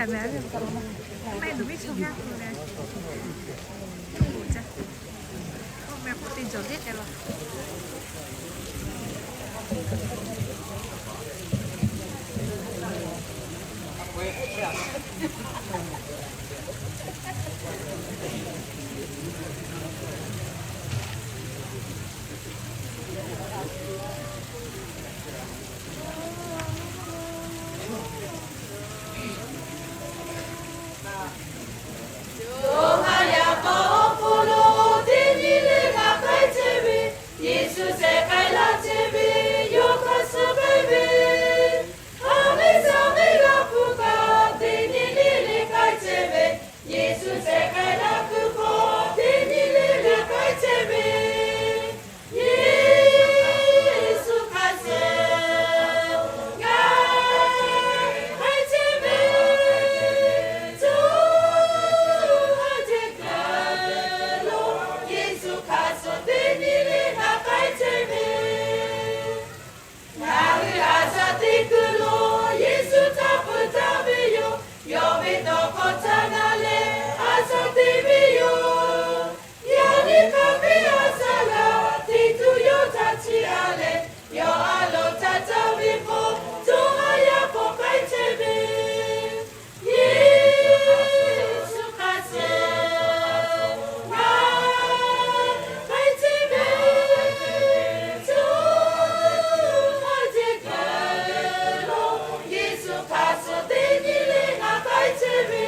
Mehˆ duˬ viˉ chaw ngaˇ k'o leh, k'oˆ mehˆ k'oˆ te jawˬ teˇ k'ai la. Awˬ ha yaꞈ k'aw awˬ hk'aw lo teˇ nyi le g'a k'ai chehˇ ve, Yeˍsuˆ shehˍ k'ai laˇ chehˇ ve, yawˇ hk'aˇ suh k'ai ve, haˉ ve shaˍ ve g'a hpu kaꞈ teˇ nyi le le k'ai chehˇ ve, Yeˍsuˆ shehˍ k'ai laˇ kuiˬ hk'aw teˇ nyi le le k'ai chehˇ ve, Yeˍsuˆ hk'aˇ suh ngaˬ k'ai chehˇ ve, co ha jehˬ kaˬ lo Yeˍsuˆ hk'aˇ suh teˇ nyi le g'a k'ai chehˇ ve. Ngaˬ hui a shaꞈ teꞈ kuiˬ lo Yeˍsuˆ htaꞈ peuˬ taˍ ve yoˬ. Yawˇ ve dawˇ hk'aw htaꞈ na leh a shaꞈ teꞈ ve yoˬ. Yaꞈ nyi hk'a hpehꞈ a shaꞈ g'a teꞈ tuˬ yawˇ htaꞈ chiˇ a leh, yawˇ a loˍ htaꞈ caˇ ve k'o, co ha yaˇ k'awꞈ k'ai chehˇ ve, Yeˍsuˆ hk'aˇ suh ngaˬ k'ai chehˇ ve, co ha jehˬ kaˬ lo Yeˍsuˆ hk'aˇ suh teˇ nyi le ngaˬ k'ai chehˇ ve.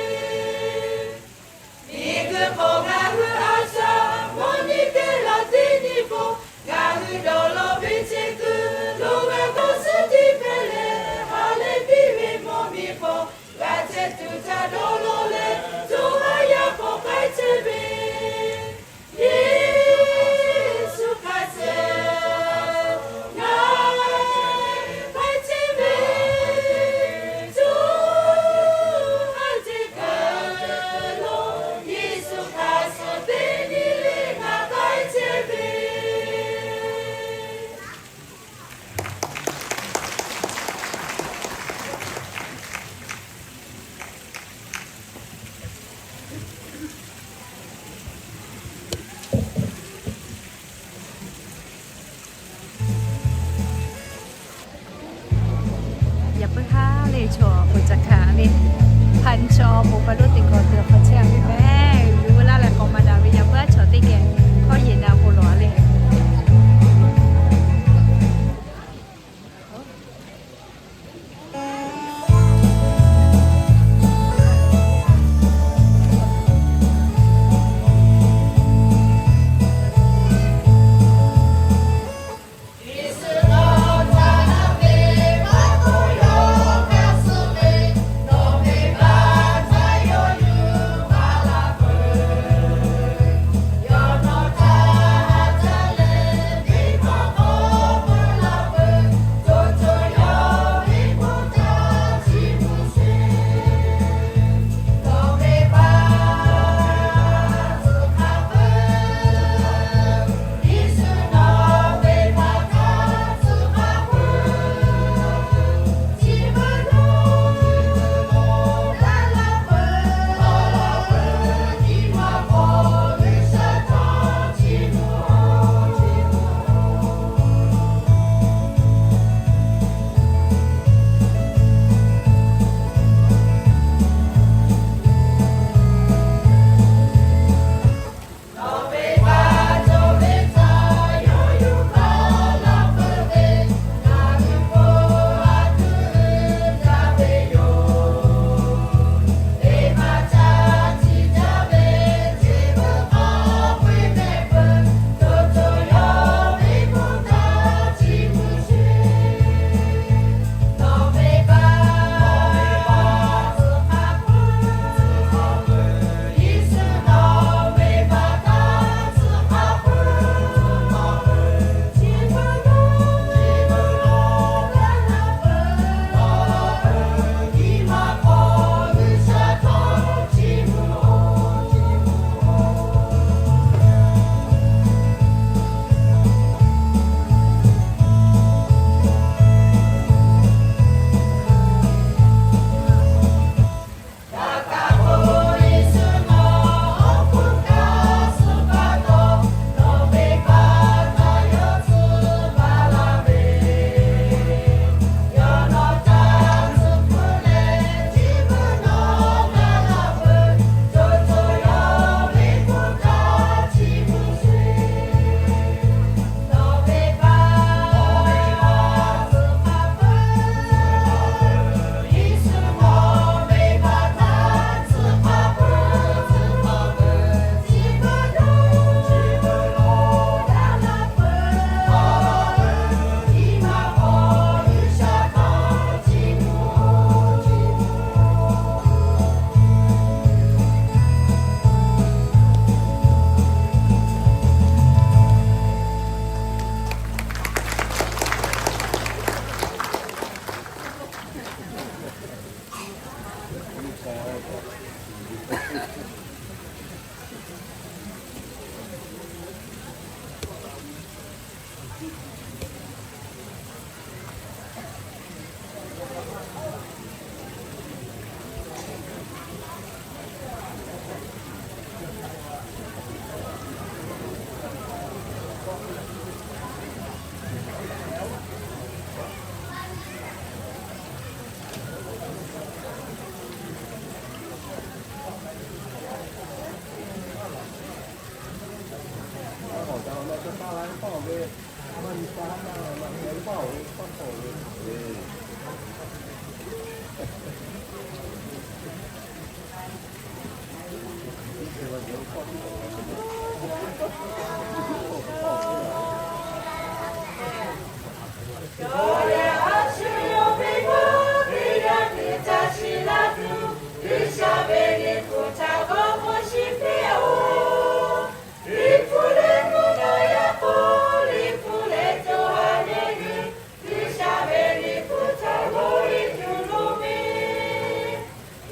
Miˬguiˬ hk'oˆ ngaˬ hui a shaꞈ mawˇ nyi kehˉ la teˇ nyi k'o, ngaˬ hui dawˇ law ve chehˇ kuiˬ lo g'a dawˇ suhˉ tiˉ hpehꞈ leh, ha lehˬ piˇ ve mawˇ miˬ hk'oˆ g'a chehˇ tuˬ htaꞈ dawˇ law leh, co ha yaˇ k'awꞈ k'ai chehˇ ve, Yeˍsuˆ hk'aˇ suh ngaˬ k'ai chehˇ ve, co ha jehˬ kaˬ lo Yeˍsuˆ hk'aˇ suh teˇ nyi le ngaˬ k'ai chehˇ ve.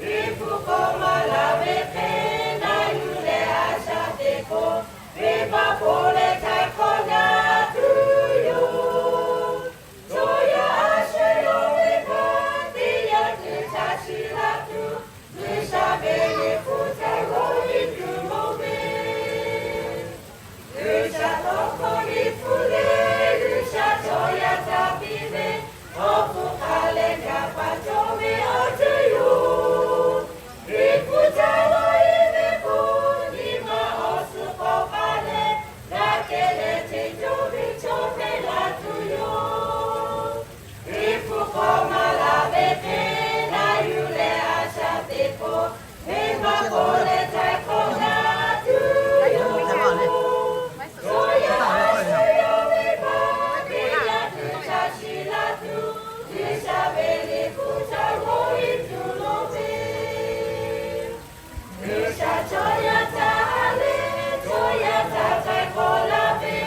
Liꞈ hpu k'awꞈ maˍ laˬ ve hk'e, na yuˬ leh a shaꞈ teꞈ k'o, venˇbaˆ hpawˇ leh htaiˍ hk'awꞈ g'a tuˬ yoˬ. Chaw yaˇ a shu yawˇ ve hpaˇ teˇ yanˇ hkui htaꞈ shiˍ la tuˬ, G'uiˬsha ve liꞈ hpu htaꞈ g'awˇ ve tuˬ lo ve G'uiˬsha tawˇ hkawˇ liꞈ hpu lehˬ, G'uiˬsha chaw yaˇ htaꞈ piˇ ve, awˬ hpfuhˇ hk'a leh gaˬ pa cawˇ ve awˬ ceuˬ yoˬ. Liꞈ hpu htaꞈ g'awˇ e ve k'o, nyi ma awˬ suhˍ k'awꞈ pa leh, daꞈ kehˬ leh hteˇ cawˇ ve chaw hpehꞈ la tuˬ yoˬ. Liꞈ hpu k'awꞈ maˍ laˬ ve hk'e, na yuˬ leh a shaꞈ teꞈ k'o, venˇbaˆ hpawˇ leh htaiˍ hk'awꞈ g'a tuˬ yoˬ. Chaw yaˇ a shu yawˇ ve hpaˇ teˇ yanˇ hkui htaꞈ shiˍ la tuˬ, G'uiˬsha ve liꞈ hpu htaꞈ g'awˇ ve tuˬ lo ve G'uiˬsha chaw yaˇ htaꞈ ha leh, chaw yaˇ htaꞈ htaiˍ hk'awꞈ laˇ ve,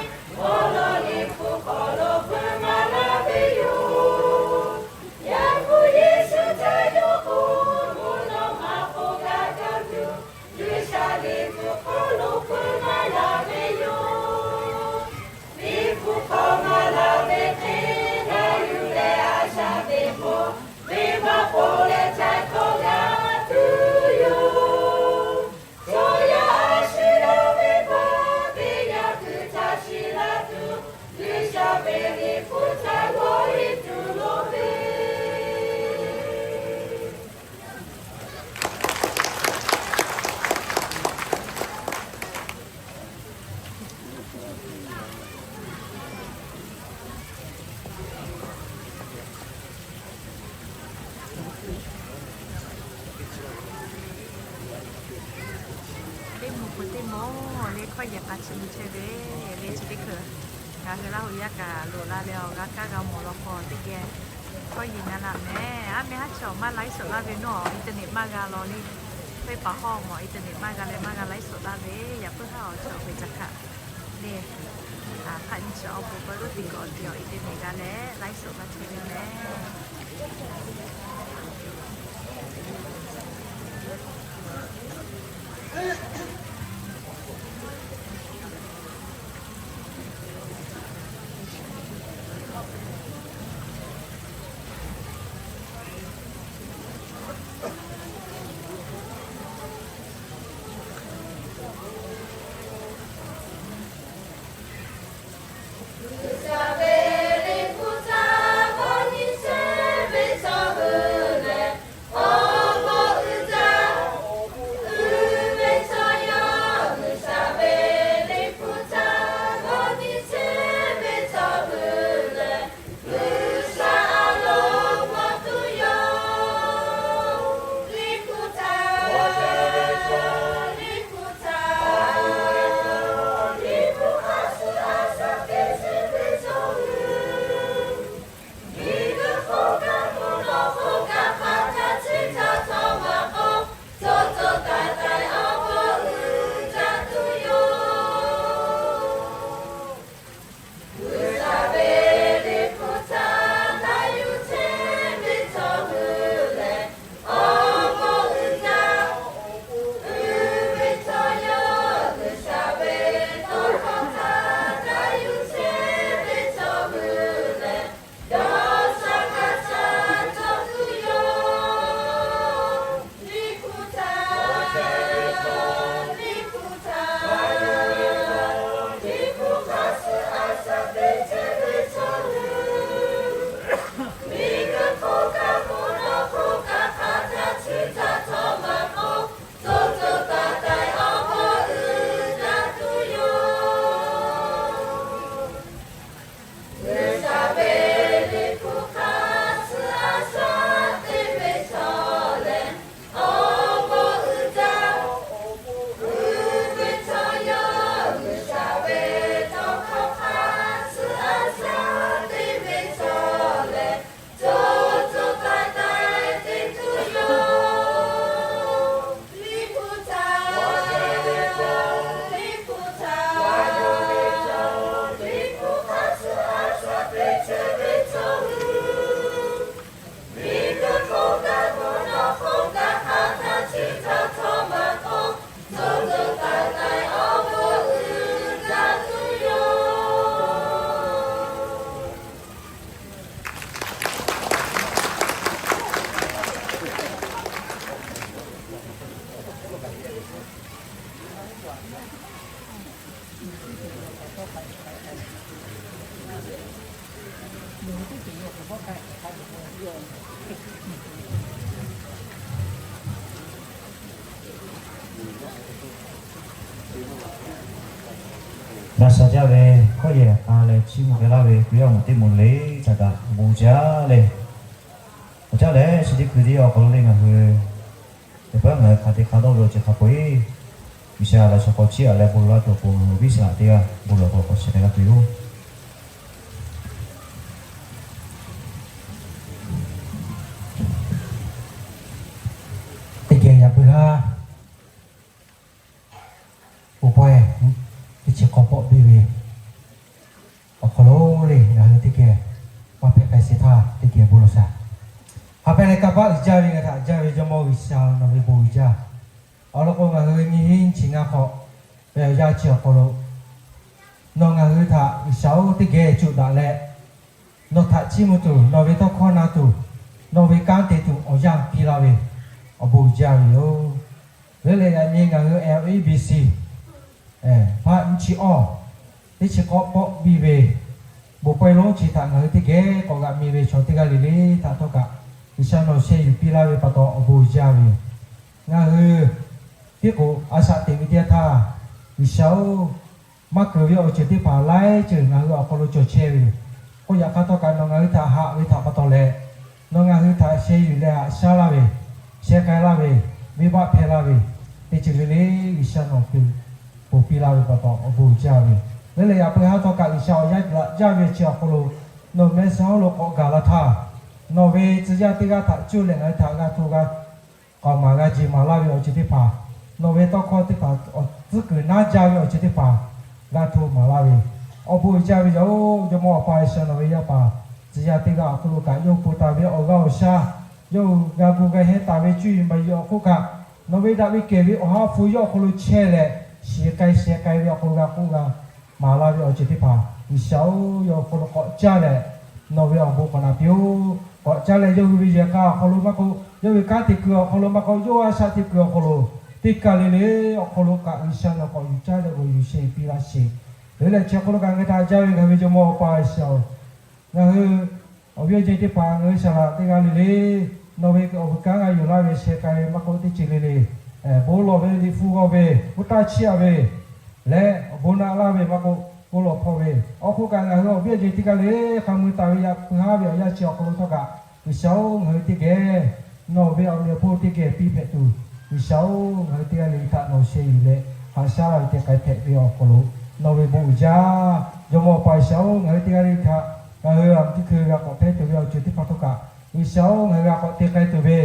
awˬ lawn liꞈ hpu hk'aw lo hpeuꞈ maˍ laˇ ve yoˬ. Yaꞈ hk'aˇ Yeˍsuˆ htaꞈ yawˇ k'o, mvuhˇ naw ma hk'oˆ g'a kaˇ tuˬ, G'uiˬsha liꞈ hpu hk'aw lo hpeuꞈ maˍ laˇ ve yoˬ. Liꞈ hpu hk'aw maˍ laˬ ve hk'e, na yuˬ leh a shaꞈ teꞈ k'o, venˇbaˆ hpawˇ leh htaiˍ hk'awꞈ g'a tuˬ yoˬ. Chaw yaˇ a shu yawˇ ve hpaˇ teˇ yanˇ hkui htaꞈ shiˍ la tuˬ, G'uiˬsha ve liꞈ hpu htaꞈ g'awˇ ve tuˬ lo ve Teˇ moˍ peuˬ teˇ moˍ le hkawˇ yehˬ k'a chi nyi chehˇ ve le chi teˇ hkui, ngaˬ hui Laˇ huˍ yaˇ kaꞈ loꞈ la leh awˬ g'a kaˇ g'a mawˬ law k'o teˇ geh hkawˇ yehˬ na laˬ mehˍ. Aˉ meh haˉ chi awˬ maˇ laiˉ suhˍ laˇ ve nawˉ, internet maˇ g'a law le. Teˇ hpaˍ hawˇ mawˬ internet maˇ g'a leh maˇ g'a laiˉ suhˍ laˇ ve, yaꞈ puiˉ haˉ awˬ chi awˬ ve ca hkaꞈ le. Hpaꞈ nyi chi awˬ bon peuˬ lo teˇ kaꞈ awˬ te awˬ internet g'a leh laiˉ suhˍ laˇ chehˇ ve mehˍ. G'a sha jaˇ ve hkawˇ yehˬ k'a leh chiˇ mvuh g'a laˇ ve Hkriꞈ yaˇ awˬ moˍ teˇ moˍ le htaꞈ kaꞈ bon jaˇ leh, awˬ caˉ lehˬ chi teˇ hkui teˇ yanˇ awˬ hk'aw lo le ngaˬ hui teˇ pawˆ ngaˬ hui hk'a te hk'a dawˇ ve awˬ ceuˬ hk'a peu-eˬ G'uiˬsha laꞈ shawˍ k'awꞈ chiˇ aꞈ leh bon lawˬ laˇ tuˬ awˬ pon ngaˬ hui viˉ shaꞈ teˇ g'aˇ bon lawˬ k'awꞈ k'awꞈ sheh k'ai g'a tuˬ yoˬ. Teˇ geh yaꞈ puiˉ haˉ, bon pawehˇ teˇ chi k'awꞈ pawˆ biˇ ve awˬ hk'aw lo le ngaˬ hui teˇ geh maˇ hpehꞈ k'ai sheˍ htaˇ teˇ geh bon lawˬ shaˍ. Haꞈ pehˇ leh kanˇ paˆ uiˍ jaˇ ve ngaˬ htaꞈ jaˇ ve Jawˇmawˇ G'uiˬsha nawˬ ve bon uiˍ jaˇ. Awˬ lawn k'o ngaˬ hui nyiˇ hinˉ nyiˇ chi ngaˇ hk'awꞈ ve awˬ yanˇ chi awˬ hk'aw lo nawˬ ngaˬ hui htaꞈ G'uiˬsha-oˬ teˇ geh cuˇ daꞈ leh, nawˬ htaꞈ chiˇ mvuh tuˬ, nawˬ ve tawˇ hkawˇ na tuˬ, nawˬ ve kanˉ te tuˬ awˬ yanˇ piˇ laˇ ve awˬ bon uiˍ jaˇ ve yoˬ. Leuˉ leh yaꞈ nyi ngaˬ hui L A B C hpaˆ nyiˇ chi awˇ teˇ chi k'awꞈ pawˆ biˇ ve bon pawehˇ lonˉ chi htaꞈ ngaˬ hui teˇ geh k'awꞈ g'aꞈ mi ve chaw teˇ g'aˇ le le htaꞈ htawˇ kaꞈ G'uiˬsha nawˬ sheh yuˬ piˇ laˇ ve pa taw awˬ bon uiˍ jaˇ ve yoˬ. Ngaˬ hui tiˉ k'o a shaꞈ teꞈ ve teˇ yanˇ htaˇ, G'uiˬsha-oˬ, maˇ keunˍ ve awˬ ceuˬ teˇ hpaˍ laiˉ ceuˬ ngaˬ hui awˬ hk'aw lo cawˬ chehˇ ve yoˬ. K'oˆ yaꞈ hk'aˇ htawˇ kaꞈ nawˬ ngaˬ hui htaꞈ haꞈ ve htaꞈ pa taw leh, nawˬ ngaˬ hui htaꞈ sheh yuˬ leh haꞈ shaˉ laˇ ve, sheh k'ai laˇ ve, venˇbaˆ hpehˇ laˇ ve, teˇ ceuˬ le le G'uiˬsha nawˬ ponˬ piˇ laˇ ve pa taw awˬ bon uiˍ jaˇ ve yoˬ. Leuˉ leh yaꞈ puiˉ haˉ htawˇ kaꞈ G'uiˬsha awˬ yanˇ laꞈ jaˇ ve chi awˬ hk'aw lo nawˬ mehˆ suhˉ lo k'awꞈ gaˬ la htaˇ, nawˬ ve tcuh yaˇ teˇ g'aˇ htaꞈ cuˇ leh ngaˬ hui htaꞈ g'a hto g'a k'aoˍ maˍ g'a jeˬ maˍ laˇ ve awˬ ceuˬ teˇ hpaˍ, nawˬ ve tawˇ hkawˇ teˇ hpaˍ awˬ tcuhˉ kuiˬ naˉ jaˇ ve awˬ ceuˬ teˇ hpaˍ g'a hto maˍ laˇ ve awˬ bon uiˍ jaˇ ve yoˬ. Jawˇmawˇ Awˬ pa G'uiˬsha nawˬ ve yaˇ paˍ tcuh yaˇ teˇ g'aˇ awˬ hk'aw lo kaꞈ yawˇ hui pon taˍ ve awˬ g'aˇ awˬ shaˉ, yawˇ hui g'a gu g'a hehnˇ taˍ ve cuˇ yiˍ maˍ yiˍ awˬ hk'oˆ kaꞈ, nawˬ ve daꞈ ve kehˬ ve Awˬ ha hpu yawˇ awˬ hk'aw lo chehˇ leh, shiˍ k'ai sheh k'ai ve awˬ hk'aw lo g'a k'oˆ g'a maˍ laˇ ve awˬ ceuˬ teˇ hpaˍ G'uiˬsha-oˬ, yawˇ awˬ hk'aw lo k'awꞈ caˇ leh, nawˬ ve awˬ bon k'awꞈ naꞈ piˇ-oˆ. K'awꞈ caˇ leh yawˇ hui ve yehˬ k'a awˬ hk'aw lo maˇ k'oˆ, yawˇ ve kanˉ te kuiˬ awˬ hk'aw lo maˇ k'oˆ, yawˇ a shaꞈ teꞈ kuiˬ awˬ hk'aw lo teˇ kaˬ le le awˬ hk'aw lo kaꞈ G'uiˬsha nawˬ k'awꞈ yuˬ caˇ leh g'awˬ yuˬ sheh piˇ laˇ sheˍ. Leuˉ leh chi hk'aw lo kaꞈ ngaˬ hui htaꞈ jaˇ ve ngaˬ hui ve Jawˇmawˇ Awˬ pa G'uiˬsha-oˬ, ngaˬ hui awˬ viˉ awˬ nyi teˇ hpaˍ ngaˬ hui shaˍ laꞈ teˇ g'aˇ le le nawˬ ve awˬ vuiˬ kanˉ g'a yuˬ laˇ ve sheh k'ai ve maˇ k'oˆ, teˇ ceuˬ le le bon lawˬ ve, liꞈ hpu g'aw ve, uˉ taˇ chiˇ aꞈ ve leh awˬ bon naꞈ laˇ ve maˇ k'oˆ, bon lawˬ hpawˇ ve awˬ hk'oˆ kaꞈ ngaˬ hui awˬ viˉ awˬ nyi teˇ g'aˇ le hk'a mui taˍ ve yaꞈ puiˉ haˉ ve awˬ yanˇ chi awˬ hk'aw lo htawˇ kaꞈ, G'uiˬsha-oˬ, ngaˬ hui teˇ geh nawˬ ve awˬ meꞈ awˬ hponˇ teˇ geh piˇ hpehꞈ tuˬ, G'uiˬsha-oˬ, ngaˬ hui teˇ g'aˇ le le htaꞈ nawˬ sheh yuˬ leh haꞈ shaˉ laˇ ve te k'ai hpehꞈ ve awˬ hk'aw lo nawˬ ve bon uiˍ jaˇ. Jawˇmawˇ Awˬ pa G'uiˬsha-oˬ, ngaˬ hui teˇ g'aˇ le le htaꞈ ngaˬ hui a teˇ hkui g'a k'awꞈ hpehˇ tuˬ ve awˬ ceuˬ teˇ hpaˍ htawˇ kaꞈ, G'uiˬsha-oˬ, ngaˬ hui g'a k'awꞈ te k'ai tuˬ ve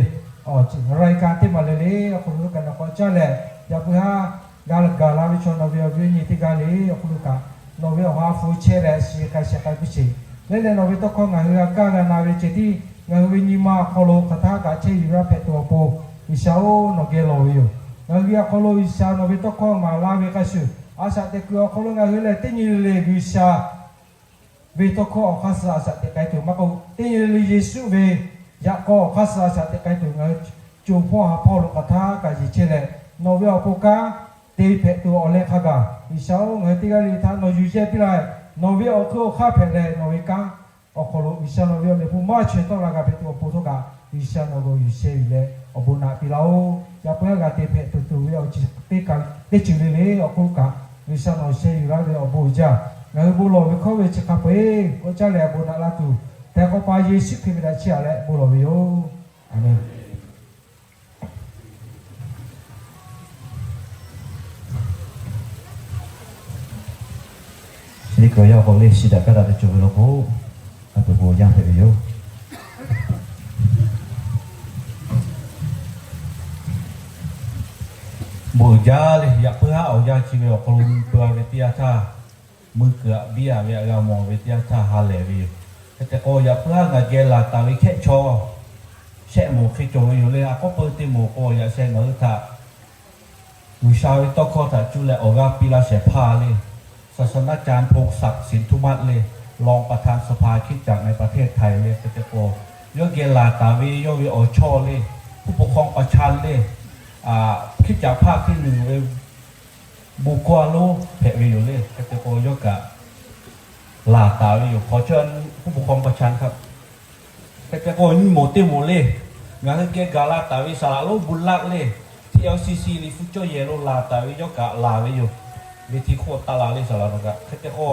awˬ ceuˬ รายการ teˇ maˬ le le awˬ hk'aw lo kaꞈ nawˬ k'awꞈ caˇ leh, yaꞈ puiˉ haˉ g'a gaˬ la ve chaw nawˬ ve awˬ viˉ awˬ nyi teˇ g'aˇ le awˬ hk'aw lo kaꞈ nawˬ ve awˬ ha hpu chehˇ leh shiˍ k'ai sheh k'ai piˇ sheˍ. Leuˉ leh nawˬ ve tawˇ hkawˇ ngaˬ hui g'a kaˇ g'a na ve ceh tiˉ ngaˬ hui ve nyi ma awˬ hk'aw lo hk'aˬ htaˇ kaꞈ chehˇ yuˬ laˇ hpehꞈ tuˬ awˬ pon, G'uiˬsha-oˬ, nawˬ geh lawˬ ve yoˬ. Ngaˬ hui ve awˬ hk'aw lo G'uiˬsha nawˬ ve tawˇ hkawˇ maˍ laˇ ve hk'a shuˍ, a shaꞈ teꞈ kuiˬ awˬ hk'aw lo ngaˬ hui lehˬ teˇ nyi le le G'uiˬsha ve tawˇ hkawˇ awˬ hk'aˇ suh a shaꞈ teꞈ k'ai tuˬ maˇ k'oˆ, teˇ nyi le le Yeˍsuˆ ve yaꞈ k'aw awˬ hk'aˇ suh a shaꞈ teꞈ k'ai tuˬ ngaˬ hui co hpawˇ ha hpawˇ lo hk'aˬ htaˇ kaꞈ yeˬ chehˇ leh, nawˬ ve awˬ pon kanˉ te hpehꞈ tuˬ awˬ leh hk'a gaˬ, G'uiˬsha-oˬ, ngaˬ hui teˇ g'aˇ le le htaꞈ nawˬ yuˬ yehˇ piˇ laˇ. Nawˬ ve awˬ hkui awˬ hk'aˇ hpehꞈ leh nawˬ ve kanˉ awˬ hk'aw lo G'uiˬsha nawˬ ve awˬ meꞈ awˬ hponˇ maˇ chaweh tawˆ la g'a hpehꞈ tuˬ awˬ pon htawˇ kaꞈ, G'uiˬsha nawˬ g'a yuˬ sheh yuˬ leh awˬ bon naꞈ piˇ laˇ-oˆ. Yaꞈ puiˉ haˉ g'a te hpehꞈ tuˬ tuˬ ve awˬ ceuˬ teˇ kaꞈ teˇ ceuˬ le le awˬ hk'oˆ kaꞈ, G'uiˬsha nawˬ sheh yuˬ laˇ ve awˬ bon uiˍ jaˇ. Ngaˬ hui bon lawˬ ve hkawˇ ve chi hk'a peu-eˬ k'awꞈ caˇ leh awˬ bon naꞈ la tuˬ, htaiˍ hk'awꞈ pa Yeˍsuˆ Hkriꞈ ve htaꞈ chiˇ aꞈ leh bon lawˬ ve yoˬ. Aˍmenˍ. Chi teˇ hkui yawˇ k'o le shi daꞈ kaˉ daꞈ teˇ cawˬ ve law k'o, a tuˬ k'o yanˇ hpehꞈ ve yoˬ. Bon uiˍ jaˇ le. Yaꞈ puiˉ haˉ awˬ yanˇ chi ve awˬ hk'aw lo mui peu-a ve teˇ yanˇ htaˇ, mui kuiˬ aꞈ biˇ aꞈ ve aꞈ g'a mawˬ ve teˇ yanˇ htaˇ ha lehˬ ve yoˬ. Hk'e te k'o, yaꞈ puiˉ haˉ ngaˬ geh laˬ taˍ ve hkehˆ chaw shehˆ moˍ hk'e cawˬ ve yoˬ le. A k'oˆ peu teˇ moˍ k'o, yaꞈ sheh ngaˬ hui htaꞈ G'uiˬsha ve tawˇ hkawˇ htaꞈ cuˇ leh awˬ g'aˇ piˇ laˇ shehˍ hpaˇ le, ศาสนาจารย์ พงศักดิ์ สินธุมาศ le, รองประธานสภาคริสตจักรในประเทศไทย le hk'e te k'o, yawˇ geh laˬ taˍ ve yawˇ ve awˬ chawˇ le, ผู้ปกครองประชาชน le, คริสตจักรภาคที่หนึ่ง ve Bon kawˇ a lonˉ hpehꞈ ve yoˬ le. Hk'e te k'o, yawˇ kaꞈ laˬ taˍ ve yoˬ. ขอเชิญผู้ปกครองประชันครับ. Hk'e te k'o, nyi moˍ teˇ moˍ le. Ngaˬ hui geh gaˬ la taˍ ve saˍ laꞈ lonˉ bon laˆ le, T L C C Liꞈ hpu cawˇ yehˬ lo laˬ taˍ ve yawˇ kaꞈ laˬ ve yoˬ. Ve hti hk'oˆ taˆ la le saˍ laꞈ naˬ kaꞈ. Hk'e te k'o,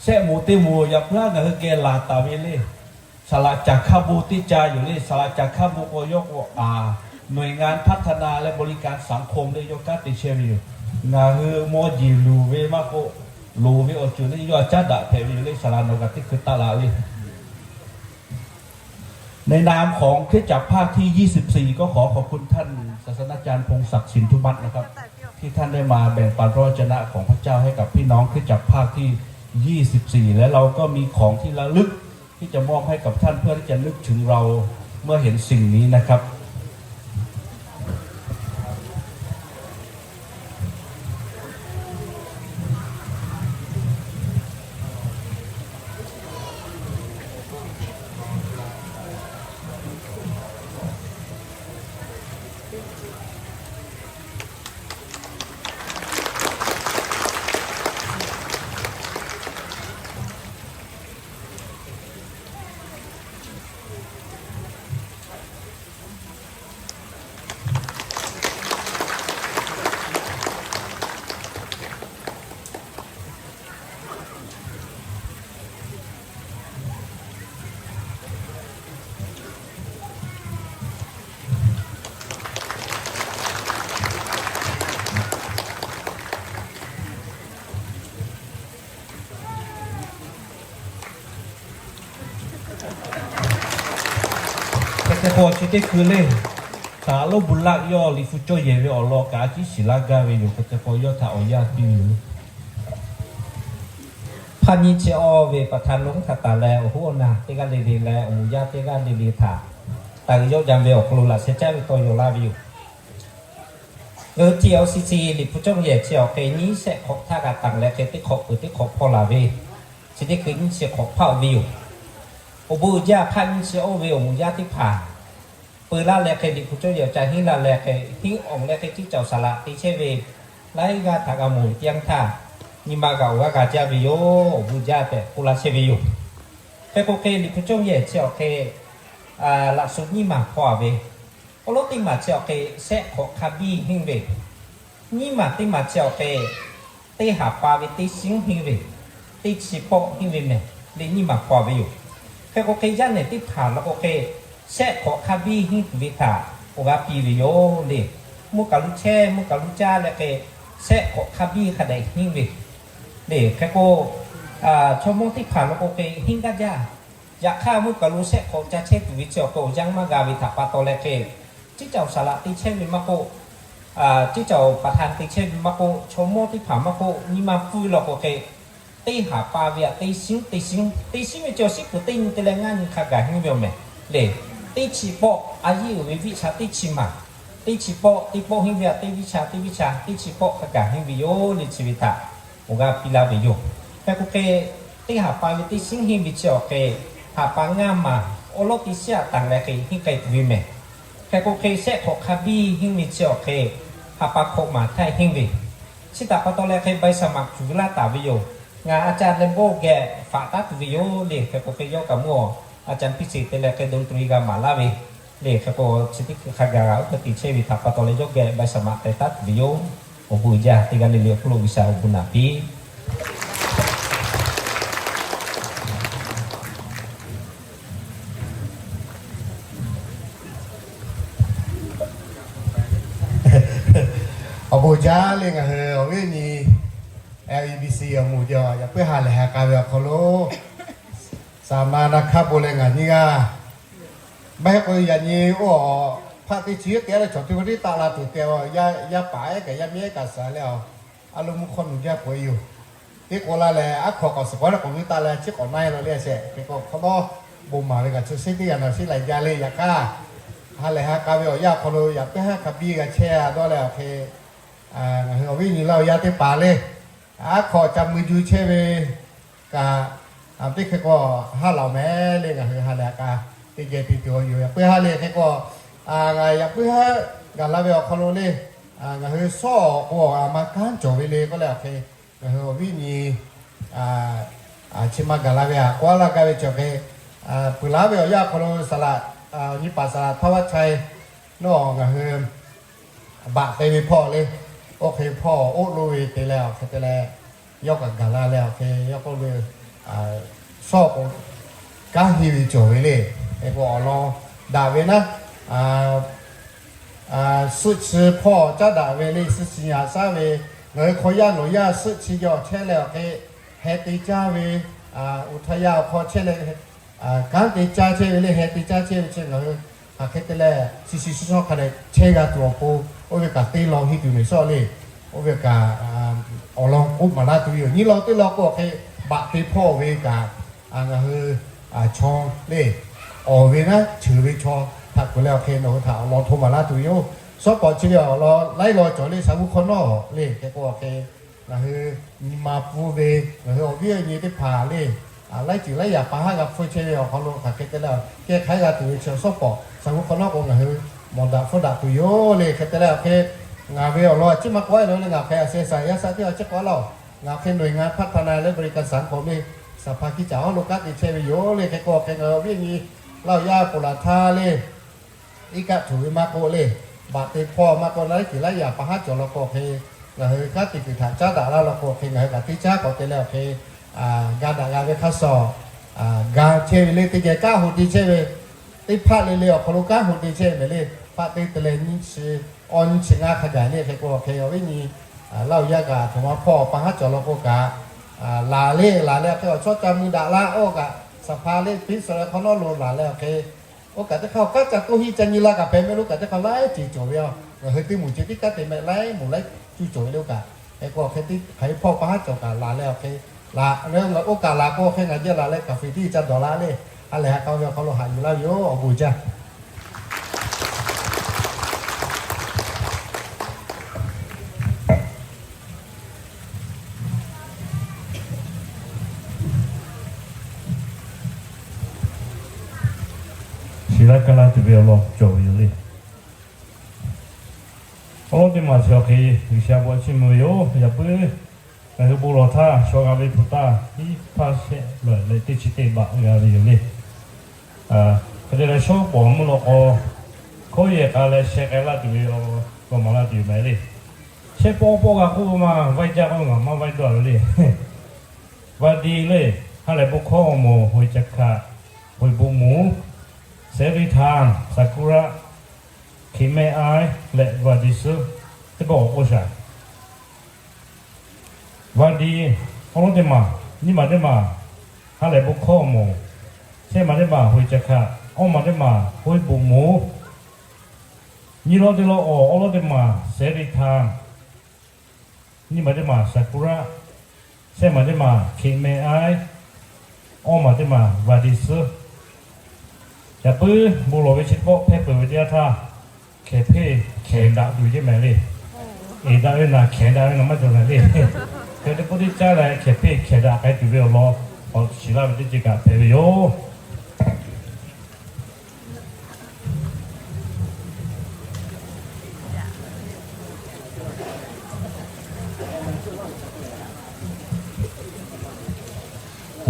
shehˆ moˍ teˇ moˍ yaꞈ puiˉ aˉ ngaˬ hui geh laˬ taˍ ve le. Saˍ laꞈ caˬ hkaˇ bon teˇ ca yoˬ le. Saˍ laꞈ caˬ hkaˇ bon k'o, yawˇ k'o a, หน่วยงานพัฒนาและบริการสังคม le yawˇ kanˉ te chehˇ ve yoˬ. Ngaˬ hui mawˇ jeˬ luˬ ve maˇ k'oˆ, loˍ ve awˬ ceuˬ le yawˇ a caˉ daꞈ hpehꞈ ve yoˬ le. Saˍ laꞈ naˬ kaꞈ teˇ hkui taˆ la le. ในนามของคริสตจักรภาคที่ ยี่สิบสี่ ก็ขอขอบคุณท่านศาสนาจารย์พงศักดิ์ สินธุมัตินะครับ ที่ท่านได้มาแบ่งปันพระวจนะของพระเจ้าให้กับพี่น้องคริสตจักรภาคที่ ยี่สิบสี่ และเราก็มีของที่ระลึกที่จะมอบให้กับท่านเพื่อที่จะนึกถึงเราเมื่อเห็นสิ่งนี้นะครับ Hk'e te k'o, chi teˇ hkui le, saˍ laꞈ lonˉ bon laˆ yawˇ Liꞈ hpu cawˇ yehˬ ve awˬ lawn kaꞈ a ciˉ shiˍ laˇ gaˇ ve yoˬ. Hk'e te k'o, yawˇ htaꞈ awˬ yanˇ piˇ ve yoˬ. Hpaˇ nyiˇ chi awˇ ve ประธาน lonˉ htaꞈ tanˬ leh awˬ hoˉ awˬ naˬ teˇ g'aˇ le le leh awˬ moˍ yaˇ teˇ g'aˇ le le htaꞈ, taˍ g'uiˬ yawˆ yan ve awˬ hk'aw lo laꞈ sheh caˉ ve taw yaw laˇ ve yoˬ. Ngaˬ hui T L C C Liꞈ hpu cawˇ yehˬ chi awˬ hk'e nyiˇ shehˆ hk'awꞈ htaˇ g'a tanˬ leh hk'e teˇ hk'awꞈ peuˬ teˇ hk'awꞈ hpawˇ laˬ ve, chi teˇ hkui nyiˇ chi hk'awꞈ hpaˇ oˇ ve yoˬ. Awˬ bon uiˍ jaˇ hpaˇ nyiˇ chi oˇ ve awˬ moˍ yaˇ teˇ hpaˍ peu laˇ leh hk'e Liꞈ hpu cawˇ yehˬ awˬ ca henˇ la leh hk'e henˇ awˬ leh hk'e ciˉ cawˬ saˍ laꞈ te chehˇ ve laiˉ g'aˇ htaꞈ g'a mawˬ ve teˇ yanˇ htaˇ, nyi ma g'a awˬ g'aˇ g'a jaˇ ve yoˬ. Awˬ bon uiˍ jaˇ tehꞈ k'oˆ laˇ chehˇ ve yoˬ. Hk'e k'o hk'e Liꞈ hpu cawˇ yehˬ chi awˬ hk'e laꞈ shu nyiˇ maˬ hpawˇ a ve, awˬ lonˉ teˇ maˬ chi awˬ hk'e shehˆ hk'awꞈ hk'a biˇ henˇ ve, nyiˇ maˬ teˇ maˬ chi awˬ hk'e teˇ haˍ pa ve teˇ shinˉ henˇ ve, teˇ chi pawˆ henˇ ve mehˬ le nyiˇ maˬ hpawˇ a ve yoˬ. Hk'e k'o hk'e yaˇ nehˬ teˇ hpaˍ law k'o hk'e shehˆ hk'awꞈ hk'a biˇ henˇ tuˬ ve htaꞈ awˬ g'aˇ piˇ ve yoˬ le. Mvuhˇ kaˬ lo chehˇ mvuhˇ kaˬ lo caˇ leh hk'e shehˆ hk'awꞈ hk'a biˇ hk'a dehꞈ henˇ ve le. Hk'e k'o, chaw mawˇ teˇ hpaˍ law k'o hk'e henˇ gaˇ jaˇ. Yaꞈ hk'aˇ mvuhˇ kaˬ lo shehˆ hk'awꞈ ca chehˇ tuˬ ve chi awˬ hk'e awˬ yanˇ maˇ g'a ve htaꞈ pa taw leh hk'e, ciˉ cawˬ saˍ laꞈ te chehˇ ve maˇ k'oˆ, ciˉ cawˬ ประธาน te chehˇ ve maˇ k'oˆ, chaw mawˇ teˇ hpaˍ maˇ k'oˆ, nyi ma pfuhˇ law k'o hk'e teˇ haˍ pa ve a teˇ shinˉ teˇ shinˉ, teˇ shinˉ ve chi awˬ shiˉ kuiˬ teˇ nyi te leh ngaˇ nyi hk'a gaˬ henˇ ve awˬ mehˬ le. Teˇ chi pawˆ a yiˇ uiˍ ve viˇ cha teˇ chi maˬ, teˇ chi pawˆ teˇ pawˆ henˇ ve a teˇ viˇ cha teˇ viˇ cha, teˇ chi pawˆ hk'a gaˬ henˇ ve yoˬ le. Chi ve htaꞈ awˬ g'aˇ piˇ laˇ ve yoˬ. Hk'e k'o hk'e teˇ haˍ pa ve teˇ shinˉ henˇ ve chi awˬ hk'e haˍ pa ngaˇ maˬ awˬ lawˉ teˇ shiˉ aꞈ tanˬ leh hk'e henˇ k'ai tuˬ ve mehˬ. Hk'e k'o hk'e shehˆ hk'awꞈ hk'a biˇ henˇ ve chi awˬ hk'e haˍ pa hkawꞈ maˬ htaˇ henˇ ve, chi htaꞈ pa taw leh hk'e ใบสมัคร cuˬ laˇ taˍ ve yoˬ. Ngaˬ อาจารย์ Lembo geh faꞈ taˉ tuˬ ve yoˬ le. Hk'e k'o hk'e yawˇ kaꞈ mawˇ อาจารย์ พิเชษ te leh hk'e ดนตรี g'a maˍ laˇ ve le. Hk'e k'o chi teˇ hkui hk'a gaˬ g'a oˇ hk'e te chehˇ ve htaꞈ pa taw leh yawˇ geh ใบสมัคร teh taˉ tuˬ ve yoˬ. Awˬ bon uiˍ jaˇ. Teˇ g'aˇ le le awˬ hk'oˆ lo G'uiˬsha awˬ bon naˍ piˇ. Awˬ bon jaˇ le. Ngaˬ hui awˬ viˉ nyi L E B C awˬ moˍ jaˇ, yaꞈ puiˉ ha lehˬ ha k'a ve awˬ hk'aw lo saˍ ma na hkaˇ bon leh ngaˬ nyiˇ g'aˇ maˇ heˆ k'o yaꞈ nyi oˇ hpaˆ teˇ chi teˇ g'aˇ leh chaw teˇ g'aˇ tiˉ taˆ la tuˬ te, yaˇ paˍ ehˉ kaꞈ yaˇ miˇ ehˉ kaꞈ suh leh, a lo mvuhˇ hk'awˇ nu jaˇ k'oꞈ e yoˬ. Teˇ k'o la lehˬ, aˉ hk'awꞈ k'awꞈ suhˍ k'awꞈ na k'awꞈ ve taˆ leh chi k'awꞈ na e la le a shehˍ. Hk'e k'o hk'awꞈ nawˉ bon maˍ ve kaꞈ chi seˉ teˇ g'aˇ na seˉ laiˬ jaˇ le. Yaꞈ hk'aˇ ha lehˬ ha k'a ve awˬ yanˇ awˬ hk'aw lo yaꞈ puiˉ ha hk'a biˇ g'a chehˇ a dawˇ leh awˬ hk'e, ngaˬ hui awˬ viˉ nyi laˇ awˬ yaˇ teˇ hpaˍ le, aˉ hk'awꞈ ca mui ju chehˇ ve kaꞈ, teˇ hk'e k'o ha laˬ mehˍ le. Ngaˬ hui ha lehˬ ha k'a teˇ geh te tuˬ awˬ yoˬ. Yaꞈ puiˉ ha le. Hk'e k'o, ngaˬ yaꞈ puiˉ ha gaˬ la ve awˬ hk'aw lo le, Ngaˬ hui shawˉ awˬ k'o a ma kanˉ cawˬ ve le k'oˆ leh awˬ hk'e, ngaˬ hui awˬ viˉ nyi chi ma gaˬ la ve a k'oˆ laˇ gaˇ ve cawˬ hk'e, peuˬ laˇ ve awˬ yanˇ hk'aw lo saˍ laꞈ, nyi paˍ saˍ laꞈ htaˇ vaˇ chai nawˬ ngaˬ hui baꞈ te ve hpawˇ le, oˇ hk'e hpawˇ oˆ lo ve te leh awˬ hk'e te leh, yawˇ kaꞈ gaˬ la leh awˬ hk'e yawˇ k'oˆ ve, shawˉ k'o kanˉ henˇ ve cawˬ ve le. Hk'e k'o awˬ lawn daꞈ ve naˉ, suhˆ chi hpawˇ caˉ daꞈ ve le, suhˆ chi nyi haꞈ shaˉ ve, ngaˬ hui hk'aw yaˇ nawˬ yaˇ suhˆ chi jaw chehˇ leh awˬ hk'e heh te caˇ ve, uˬ htaˇ yaˇ awˬ hk'aw chehˇ leh kanˉ te caˇ chehˇ ve le, heh te caˇ chehˇ ve chi ngaˬ hui hk'aˬ hk'e te leh chi shi shu shawˉ hk'a dehꞈ chehˇ g'a tuˬ awˬ pon, oˇ ve kaꞈ teˇ law henˇ tuˬ mehˍ shawˉ le. Oˇ ve kaꞈ awˬ lawn k'oˆ maˍ laˇ tuˬ ve yoˬ. Nyiˇ law teˇ law k'o awˬ hk'e baꞈ te hpawˇ ve kaꞈ ngaˬ hui chaw le, awˬ ve naˉ cheuˬ ve chaw htaꞈ kuˬ leh awˬ hk'e nawˬ hui htaꞈ awˬ lawn hto maˍ laˇ tuˬ yoˬ. Shawˉ pawˍ chi ve awˬ lawn laiˉ law cawˬ le, shaˍ vuˇ hk'awꞈ nawˉ le. Hk'e k'o awˬ hk'e ngaˬ hui nyi ma pfuhˇ ve, ngaˬ hui awˬ viˉ awˬ nyi teˇ hpaˍ le, laiˉ ceuˬ laiˉ yaꞈ pa haˉ g'a hpfuhˇ chehˇ ve awˬ hk'aw lo hk'aˬ hk'e te leh kehˬ hk'aiˉ g'a tuˬ ve chi shawˉ pawˍ shaˍ vuˇ hk'awꞈ nawˉ k'o ngaˬ hui mawˬ daꞈ hpfuhˇ daꞈ tuˬ yoˬ le. Hk'e te leh awˬ hk'e ngaˬ ve awˬ lawn a ciˉ maˇ k'oˆ a le, ngaˬ hk'e a sheh saˍ yaˇ shaˆ teˇ g'aˇ ciˉ k'oˆ a laˇ-oˬ. Ngaˬ hk'e nawˬ ngaˬ hpaˇ htaꞈ na leh บริการสังคม le, saˍ hpaˍ hkiˇ caꞈ hawˉ lo kanˉ te chehˇ ve yoˬ le. Hk'e k'o hk'e ngaˬ hui awˬ viˉ awˬ nyi Laˇ huˍ yaˇ ponˬ laˬ htaˇ le, iˉ kaˆ htoꞈ ve maˇ k'oˆ le, baꞈ te hpawˇ maˇ k'oˆ, laiˉ ceuˬ laiˉ yaꞈ pa haˉ cawˬ law k'o hk'e, ngaˬ hui kanˉ te kuiˬ htaꞈ caˉ daꞈ laˇ law k'o hk'e, ngaˬ hui kaꞈ teˇ caˉ k'awꞈ te leh awˬ hk'e, ga daꞈ g'a ve hk'aˇ suh ga chehˇ ve le, teˇ geh kanˉ ho te chehˇ ve, teˇ hpaˆ le le awˬ hk'aw lo kanˉ ho te chehˇ ve mehˍ le. Hpaˆ teˇ te leh nyiˇ chi, awˇ nyiˇ chi ngaˇ hk'a gaˬ le. Hk'e k'o hk'e awˬ viˉ nyi Laˇ huˍ yaˇ kaꞈ htoꞈ ma hpawˇ pa haˉ cawˬ law k'o kaꞈ, laˬ le, laˬ leh awˬ hk'e awˬ chawˇ ca mui daꞈ laˇ. Oˇ kaꞈ saˍ hpaˍ le piˉ suh leh hk'awꞈ nawˉ lo laˬ leh awˬ hk'e, oˇ kaꞈ teˇ hk'aˇ awˬ kanˉ ca toˇ hiˇ ca nyi la kaꞈ hpehꞈ mehˍ lo, kaꞈ teˇ hk'aˇ laiˉ ceuˬ cawˬ ve a. Ngaˬ hui teˇ moˍ ceuˬ tiˉ kanˉ te mehˍ, laiˉ moˍ laiˉ cuˇ cawˬ ve le. Oˇ kaꞈ hk'e k'o hk'e teˇ hk'aˇ hpawˇ pa haˉ cawˬ kaꞈ laˬ leh awˬ hk'e, laˬ leh oˇ kaꞈ laˬ k'o hk'e ngaˬ jehˇ laˬ leh kaˍ feˍ tiˉ ca dawˬ la le. Ha lehˬ ha k'a ve awˬ hk'aw lo haꞈ yuˬ laˇ ve yoˬ. Awˬ bon jaˇ. Shiˍ laˇ kaˇ laˇ tuˬ ve awˬ lawn cawˬ ve yoˬ le. Awˬ lawn teˇ maˬ chi awˬ hk'e G'uiˬsha bon chiˇ mvuh ve yoˬ. Yaꞈ puiˉ ngaˬ hui bon lawˬ htaˇ, shaw g'a ve hpu taˇ hiˉ hpaˇ shehˆ lawˬ leh teˇ chi teˇ baꞈ g'a ve yoˬ le. Hk'e te leh shawˉ pawˍ mvuhˇ law k'o, hkawˇ yehˬ k'a leh sheh k'ai laˇ tuˬ ve awˬ lawn maˍ laˇ tuˬ yoˬ mehˍ le. Shehˆ pawˆ pawˆ g'a k'oˆ ve maˇ vaiˇ jaˇ k'oˆ ve ngaˬ maˇ vaiˇ dawˇ ve le. Vadi le, ha lehˬ bon hkawˇ awˬ moˍ, Hoiˍ ca hkaꞈ, Hoiˍ bon moˍ, Sehˉ ve htaˇ, Saˍkuˇraˆ, Hkeꞈ mehˆ aiˉ leh Vadi suhˉ, teˇ pawˆ k'awꞈ k'oˆ shaˍ. Vadi, awˬ lawn teˇ maˬ, nyiˇ maˬ teˇ maˬ, ha lehˬ bon hkawˇ awˬ moˍ, shehˆ maˬ teˇ maˬ Hoiˍ ca hkaꞈ, awˇ maˬ teˇ maˬ Hoiˍ bon moˍ, nyiˇ lawˇ teˇ lawˇ awˬ, awˬ lawn teˇ maˬ Sehˉ ve htaˇ, nyiˇ maˬ teˇ maˬ Saˍkuˇraˆ, shehˆ maˬ teˇ maˬ Hkeꞈ mehˆ aiˉ, awˇ maˬ teˇ maˬ Vadi suhˉ. Yaꞈ puiˉ bon lawˬ ve chi teˇ pawˆ hpehˇ peuˬ ve teˇ yanˇ htaˇ, hkehˬ hpeˇ hkehˬ daꞈ tuˬ ceˇ mehˍ le. Eˍ daꞈ ve naˬ hkehˬ daꞈ ve naˬ maˇ cawˬ mehˍ le. Hk'e te k'oˆ teˇ caˉ leh hkehˬ hpeˇ hkehˬ daꞈ k'ai tuˬ ve awˬ lawn k'awꞈ shiˍ laˇ ve teˇ ceuˬ kaꞈ hpehꞈ ve yoˬ.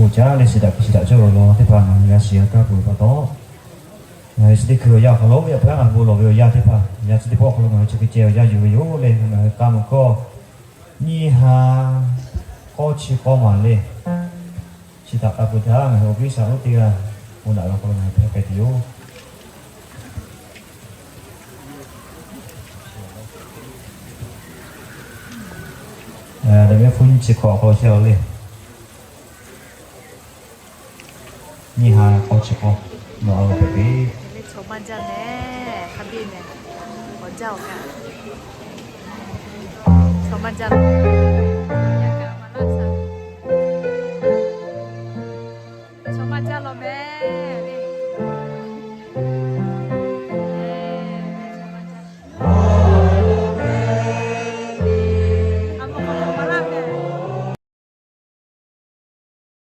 Oˇ caˉ leh shiˍ daꞈ shiˍ daꞈ cawˇ ve awˬ lawn teˇ hpaˍ ngaˬ hui g'a shiˍ g'a kaˇ peuˬ ve pa taw, ngaˬ hui chi teˇ hkui awˬ yanˇ awˬ hk'aw lo ve yaꞈ hpehˇ ngaˬ hui bon lawˬ ve awˬ yanˇ teˇ hpaˍ, yaꞈ chi teˇ pawˆ awˬ hk'aw lo ngaˬ hui chi hkui ceh awˬ yanˇ yuˬ ve yoˬ le. Ngaˬ hui k'a mawˬ hkawˇ nyiˇ ha k'awˇ chi k'awˇ maˬ le. Chi htaꞈ k'a peuˬ htaˇ ngaˬ hui awˬ viˉ shaˍ oˇ teˇ g'aˇ bon daꞈ ve awˬ hk'aw lo ngaˬ hui hpehˇ k'ai tuˬ yoˬ. Daꞈ ve hpu nyiˇ chi hk'awꞈ awˬ hk'aw lo chehˇ a le. Nyiˇ ha k'awˇ chi k'awˇ nawˬ a lo hpehꞈ ve. Chaw maˇ jaˇ mehˍ, hk'a biˇ mehˍ. Awˬ jaˇ awˬ kaꞈ, chaw maˇ jaˇ mehˍ. Chaw maˇ jaˇ lawˬ mehˍ.